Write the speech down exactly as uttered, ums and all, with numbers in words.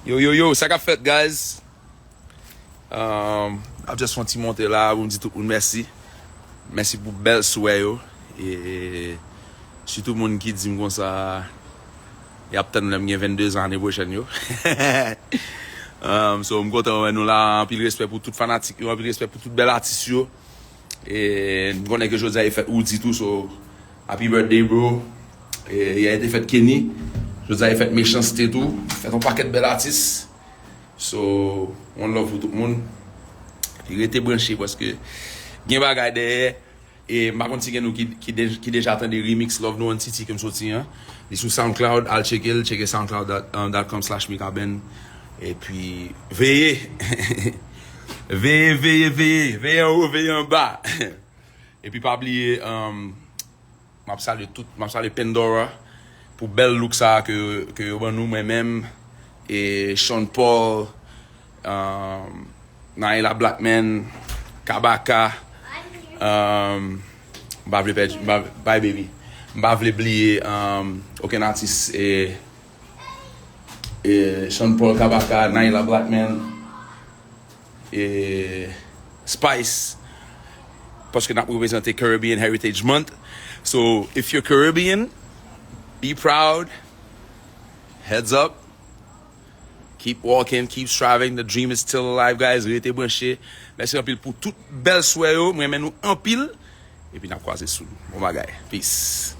Yo, yo, yo, sa k ap fèt, guys? Um, ap just fè yon ti monte la pou m di tout moun mèsi. Mèsi pou bèl swè yo. E sitou moun ki di m konsa, y ap tann lè m gen vennde zan ane pwochèn yo. Um, so, m kontan wè nou la. Anpil respè pou tout fanatik yo, anpil respè pou tout bèl atis yo. E m konnen ke jodi a e fèt Roody tou, so happy birthday, bro. E yè te fèt Kenny. Jodi a e fèt Mechanste tou. Fèt yon pakèt bèl atis. So, one love pou tout moun. Epi rete branche paske gen bagay dèyè. E m pa konn si gen nou ki, ki, de, ki deja tande remix Love Nou One City ke m soti an. Li sou SoundCloud, al tcheke l, tcheke soundcloud dot com slash mikaben. Epi, veye! Veye, veye, veye! Veye anwo, veye anba! Epi pa bliye, um, m ap salye tout, m ap salye Pandora pou bèl look sa ke, ke yo ban nou, mwen menm, e Sean Paul, um, Naila Blackman, Kabaka, um, m pa vle pèdi, m pa, bye baby. M pa vle bliye, um, okenn atis, e, e Sean Paul, Kabaka, Naila Blackman, e Spice, paske n ap reprezante Caribbean Heritage Month. So, if you're Caribbean, be proud, heads up, keep walking, keep striving, the dream is still alive, guys. Rete branche. Mèsi anpil pou tout bèl swè yo. Mwen renmen nou anpil. Epi n ap kwaze sou nou. Bon bagay. Peace.